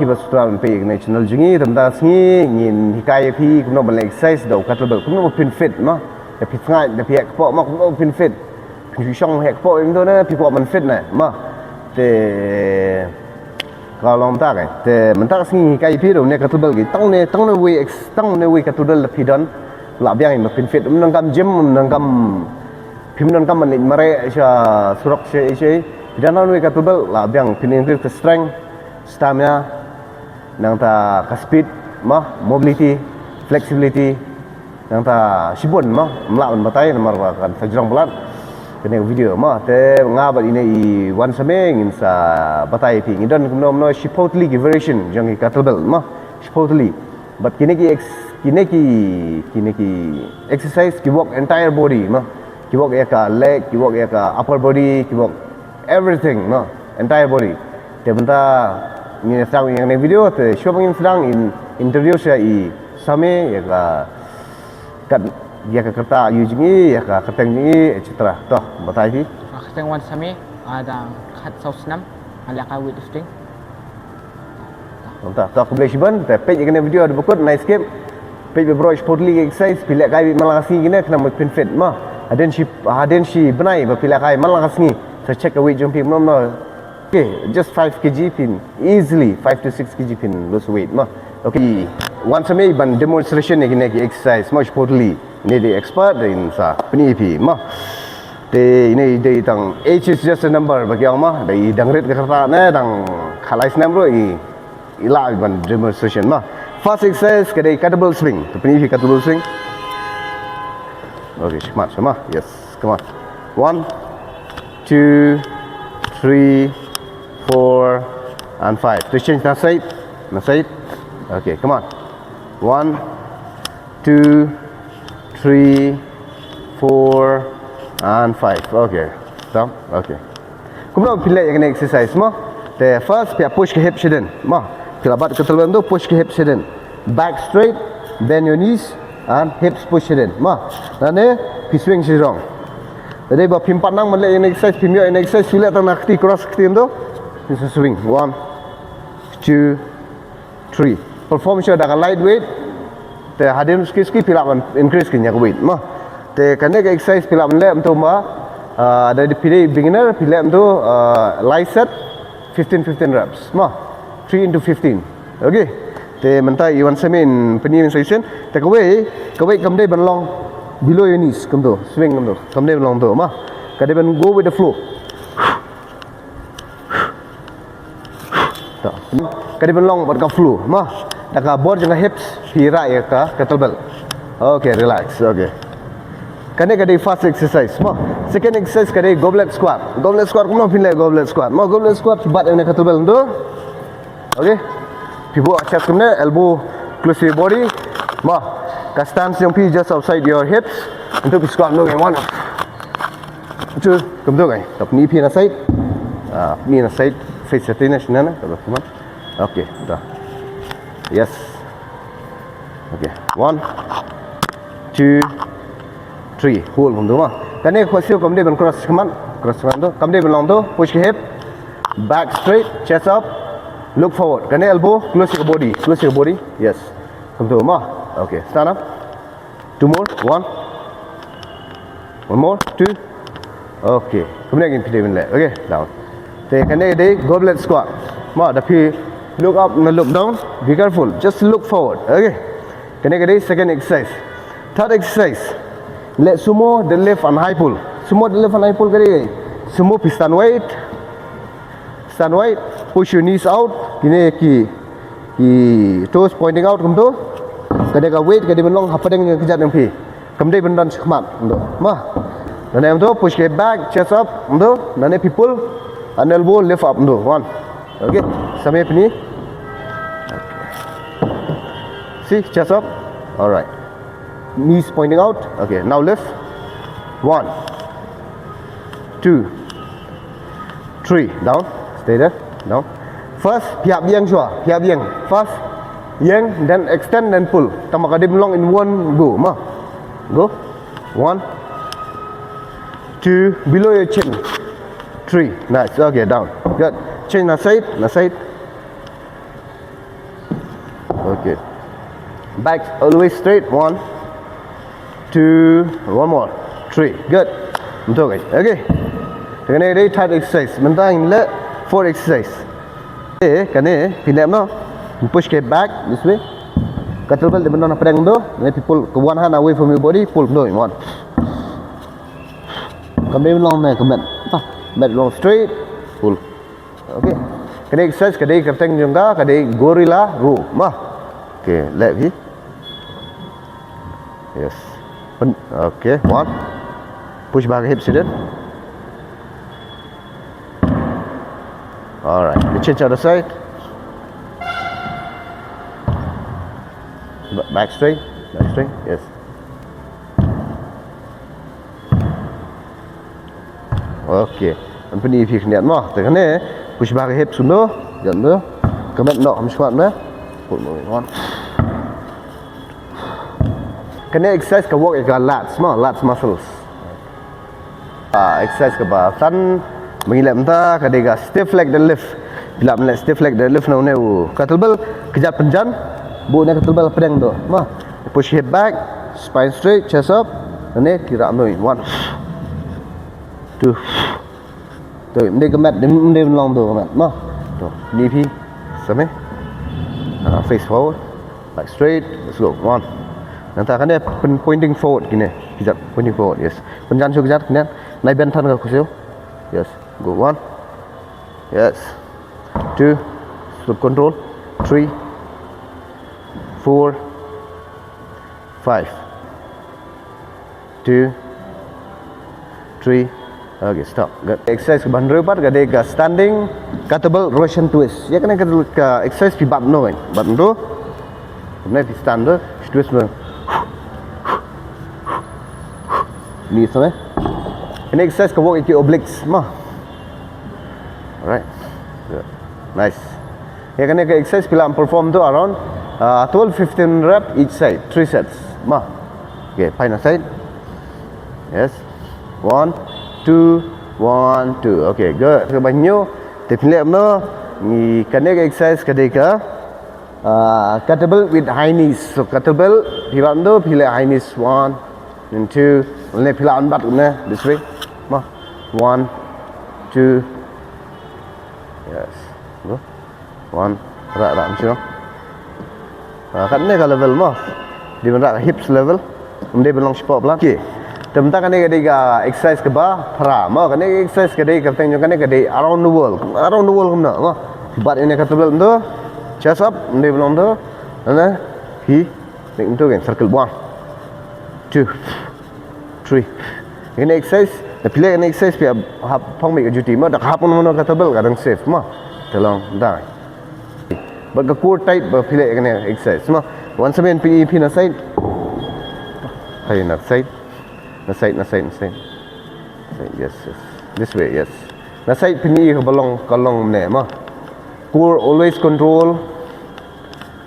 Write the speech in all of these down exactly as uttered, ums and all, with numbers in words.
Subscribe ban peit ïa kane ka channel jong ngi, te mynta ka sngi ngin hikai ïa phi kumno ban leh exercise da u kettlebell, kumno ba phin fit mo. Da phi tngaid, da phi heh kpoh mo, kumno ba phin fit. Phi shong heh kpoh ïa mynta ne phi kwah ban fit ne mo. Te ka long mynta ka, te mynta ka sngi ngi hikai ïa phi da une u kettlebell ki, tang une, tang une wei ex-, tang une wei kettlebell da phi don, lah biang ïa ba phin fit. Ym donkam gym, ym donkam, phim donkam ban leit mareh sha surok sha ei sha ei. Phi don tang une wei kettlebell lah biang phin increase ka strength, stamina, nangta ka speed mo, mobility, flexibility, nangta shibun mo, ym lah ban batai namar ba kan sa jrong palat kane ka video mo. Te nga bad ine i Wansame ngin sa batai ïa phi, ngi don kumno kumno shiphew tylli ki variation jong ki kettlebell mo, shiphew tylli. Bad kine ki ex-, kine ki, kine ki exercise ki work entire body mo. Ki work ïa ka leg, ki work ïa ka upper body, ki work everything mo, entire body. Te mynta ngin sdang ïa kane ka video, te shuwa ba ngin sdang, in introduce ïa i Same, ïa ka, kat, ïa ka kyrteng aïu jong i, ïa ka kyrteng jong i, et cetera. To, batai phi. Ka kyrteng Wansame, nga dang khatsaw snem, nga lehkai weightlifting. Mynta, to, khublei shibun, te peit ïa kane ka video haduh ba kut, ym skip. Peit baroh shiphew tylli ki exercise phi lehkai man la ka sngi kine, khnang ba phin fit mo. Hadien shi, hadien shi bnai ba phi lehkai man la ka sngi, sa check ka weight jong phi kumno kumno. Okay, just five K G phin easily, five to six K G phin lose weight mo. Okay, Wansame ban demonstration ïa kine ki exercise mo, shiphew tylli. Ine i dei expert, da in sa pyni ïa phi mo. Te ine i dei tang, age is just a number, ba ki ong mo, da i dang rit ka kyrteng ne, dang khatlai snem ruh i, i lah ban demonstration mo. First exercise ka dei kettlebell swing. To pyni ïa phi kettlebell swing. Okay, shikmat sha mo. Yes, come on. One, two, three, four, and five. To change na side, na side. Okay, come on. One, two, three, four, and five. Okay. Stop. Okay. Kumno phi leh ïa kane exercise mo? Te first phi ïa push ka hip shadien mo. Phi la bat ka kettlebell to push ka hip shadien. Back straight, bend your knees and hips push shadien mo. Nangne phi swing shajrong. Te dei ba phim pat nang ban leh ïa kane exercise, phim ïoh ïa kane exercise, phi leh tang na kti, cross kti to. Phi sa swing. One, two, three. Perform shuwa da ka light weight. Te hadien suki suki phi lah ban increase kane ka weight mo. Te kane ka exercise phi lah ban leh mynta mo, ah, da phi dei beginner phi leh mynta, ah, lai set, fifteen fifteen reps mo. Three into fifteen. Okay. Te mynta i Wansame in pyni ïa phi session. Te kawei, kawei kam dei ban long below your knees kumto, swing kumto. Kam dei ban long to mo. Ka dei ban go with the flow. To. Ka dei ban long bad ka flow mo. Da ka bor jong ka hips phi rah ïa ka kettlebell. Okay, relax. Okay. Kane ka dei first exercise mo. Second exercise ka dei goblet squat. Goblet squat, kumno phin leh goblet squat mo? Goblet squat phi bat ïa kane ka kettlebell to. Okay. Phi buh chest kumne, elbow close to your body mo. Ka stance jong phi just outside your hips. Kumto phi squat kumto, one, two, kumto. To pyni ïa phi na side. Ah, pyni na side. Face side na shane na. Kumto, come on. Okay, to. Yes. Okay. One, two, three. Hold kumto mo. Kane ka khwasiew kam dei ban cross kumne. Cross kumto. Kam dei ban long to. Push ka hip. Back straight. Chest up. Look forward. Kane elbow close to your body. Close to your body. Yes. Kumto mo. Okay. Stand up. Two more. One. One more. Two. Okay. Kumne ngin phi dei ban leh. Okay. Down. Te kane ka dei goblet squat mo, da phi look up, not look down. Be careful. Just look forward. Okay. Kane ka dei second exercise. Third exercise. Leh sumo deadlift and high pull. Sumo deadlift and high pull ka dei. Sumo phi stand wide. Stand wide, push your knees out, kine ki, ki toes pointing out kumto. Ka dei ka weight ka dei ban long hapdeng ka kjat jong phi. Kam dei ban don shakhmat kumto. Mo. Nangne kumto, push ka back, chest up kumto. Nangne phi pull, and elbow lift up kumto. One. Okay. Same pyni. See, chest up. All right. Knees pointing out. Okay, now lift. One. Two. Three. Down. Stay there. Down. First, phi hap ïeng shuwa. Phi hap ïeng. First, ïeng, then extend, then pull. Tang ba ka dei ban long in one go. Mo. Go. One. Two. Below your chin. Three. Nice. Okay, down. Good. Change na side, na side. Okay. Back always straight. One, two, one more. Three. Good. Mynta, guys. Okay. Te kane ka dei third exercise. Mynta ngin leh fourth exercise. Eh, kane phi leh kumno? Push ka hip back this way. Kettlebell dei ban don hapdeng kumto. Then phi pull ka one hand away from your body. Pull kumto. One. Kam dei long ne ka mat. Mat long straight. Pull. Okay. Kane exercise ka dei kyrteng jong ka, ka dei gorilla row. Ma. Okay, leh phi. Yes. Pen-, okay, one. Push bha ka hip side. All right. We change other side. Ba-, back straight. Back straight. Yes. Okay. Ngan pyni ïa phi khyndiat mo. Te kane push bha ka hip shuh kumto. Jan to. Ka mat noh, kam sngewbha mo. Put mo on. Kane exercise ka work ïa ka lats mo, lats muscles. Ah, exercise kaba san ba ngi leh mynta ka dei ka stiff leg deadlift. Phi lah ban leh stiff leg deadlift na une u kettlebell, kjat pynjan. Buh une kettlebell hapdeng to. Ma. Push hip back, spine straight, chest up. Une ki rah noi. One. Two. To, ym dei ka mat, ym dei ban long to ka mat. Ma. To, ni phi. Sa me. Ah, face forward. Back straight. Let's go. One. Nangta kane pyn-, pointing forward kine. Kjat, pointing forward. Yes. Pynjan shuh kjat kine. Nai bend than ka khuslai. Yes. Go. One. Yes. Two. Self control. Three. Four. Five. Two. Three. Okay, stop. Good. Exercise kaba hynriew pat ka dei ka standing kettlebell Russian twist. Ïa kane ka, ka exercise phi bat kumno, kan? Bat kumto. Kumne phi stand to, twist mo. Ni sa me. Kane exercise ka work ïa ki obliques mo. Alright. Good. Nice. Ïa kane ka exercise phi lah ban perform to around, uh, twelve fifteen rep each side, three sets. Mo. Okay, phai na side. Yes. One, two, one, two. Okay, good. Kaba hynñiew, te phi leh kumno? Ngi, kane ka exercise ka dei ka, uh, kettlebell with high knees. So kettlebell phi bat kumto, phi leh high knees. One and two. Lane phi lah ban bat kumne, this way. Mo. One, two. Yes. Go. One. Rah, rah, mynta. Ah, katne ka level mo. Dei ban rah ka hips level. Ym dei ban long shapoh palat. Okay. Te mynta kane ka dei ka exercise kaba phra mo. Kane ka exercise ka dei, ka kyrteng jong kane ka dei around the world. Around the world kumno mo. Bat ïa kane ka kettlebell kumto. Chest up, ym dei ban long kumto. Nane. Hi. Nik kumto kan circle. One. Two. Three. Kane exercise, da phi leh kane exercise phi hap phong beit ka juti mo, da hap mano mano ka kettlebell ka dang safe mo. Te long da. Bad ka core tight ba phi leh kane exercise mo. Wan sa men phi, phi na side. Hai na side. Na side, na side, na side. Side, yes, yes. This way, yes. Na side phi ni ka ba long, ka long ne mo. Core always control.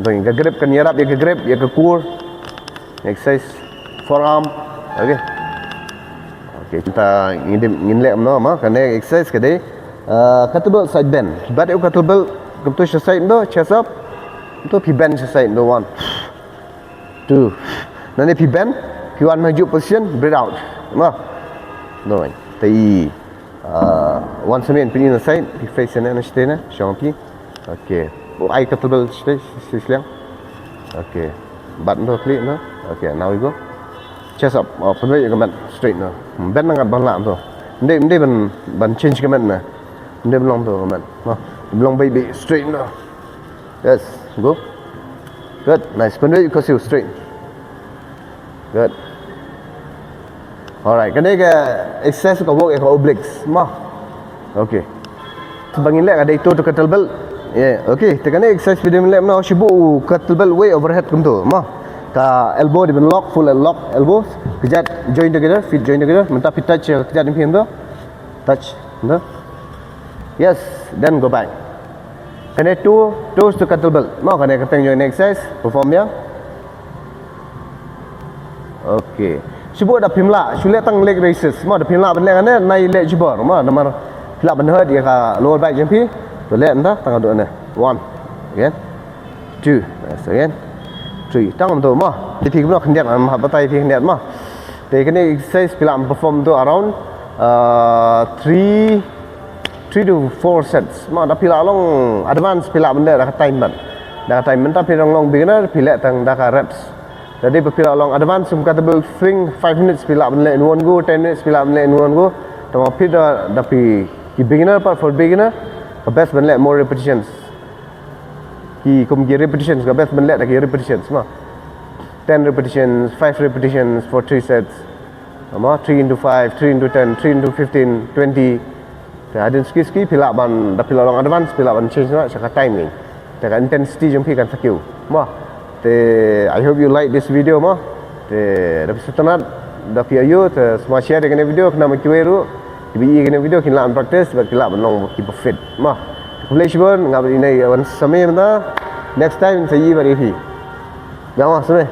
Dang ïa ka grip, kan ïarap ïa ka grip, ïa ka core. Exercise forearm. Okay. Okay, kita ngin dim, ngin leh kumno mo, kane exercise ka dei, uh, kettlebell side bend. Bat ïa u kettlebell kumto sha side kumto, chest up. Kumto phi bend sha side kumto, one. Two. Nane phi bend, phi wan ha juh position, breathe out. Mo. No. Te i. Ah, wan sa men phi na side, phi face ne na side ne, shong phi. Okay. Ai kettlebell side, side sliang. Okay. Bat no, clear no. Okay, now we go. Chest up. Oh, pynwei ka mat straight no. Bend na ngat ban lah to. Ym dei, ym dei ban, ban change ka mat na. Ym dei ban long to ka mat. No. Long beit beit straight no. Yes, go. Good, nice. Pynwei ka siu straight. Good. Alright, kane ka exercise ka work ïa ka obliques mo. Okay. Ba ngin leh ka dei toe to kettlebell. Yeah, okay. Te kane exercise phi dei ban leh kumno, shu buh u kettlebell wei overhead kumto mo. Ka elbow dei ban lock, full lock elbow. Kjat join together, feet join together. Mynta phi touch, eh, kjat phi kumto. Touch. Kumto. Yes, then go back. Kane toe, toes to kettlebell. Mo, kane ka kyrteng jong kane exercise, perform ïa. Okay. Shu buh da phim lah, shu leh tang leg raises. Mo, da phim lah ban leh kane, nai leh jubor. Mo, namar phi lah ban hurt ïa ka lower back jong phi. To leh nda, tang haduh ne. One. Again. Two. Yes, again. Three. Tang kumtu mo. Te phi kumno khyndiat, ngan batai phi khyndiat mo. Te kane exercise phi lah ban perform tu around uh, three three to four sets. Mo, da phi lah long advance phi lah ban leh da ka time pat. Da ka time, mynta phi dang long beginner phi leh tang da ka reps. Te da phi lah long advance kum kata ba swing five minutes phi lah ban leh in one go, ten minutes phi lah ban leh in one go. Te mo phi da, da phi ki beginner pat, for beginner, ka best ban leh more repetitions. Ki kum ki repetitions, ka best ban leh da ki repetitions mo. Ten repetitions, five repetitions for three sets. Mo, three into five, three into ten, three into fifteen, twenty. Te hadien suki suki phi lah ban, da phi lah long advance phi lah ban change noh sha ka time ngi. Te ka intensity jong phi kan sa kiew mo. Te I hope you like this video mo. Te da phi sngewtynnat, da phi ïohi, te sngewbha share ïa kane video, khnang ba kiwei ruh kiba ïohi ïa kane video kin lah ban practice bad ki lah ban long kiba fit mo. Khublei shibun, nga bad ine wan sa mih mynta. Next time sa ïohi bad ïa phi. Nga wan sa mih.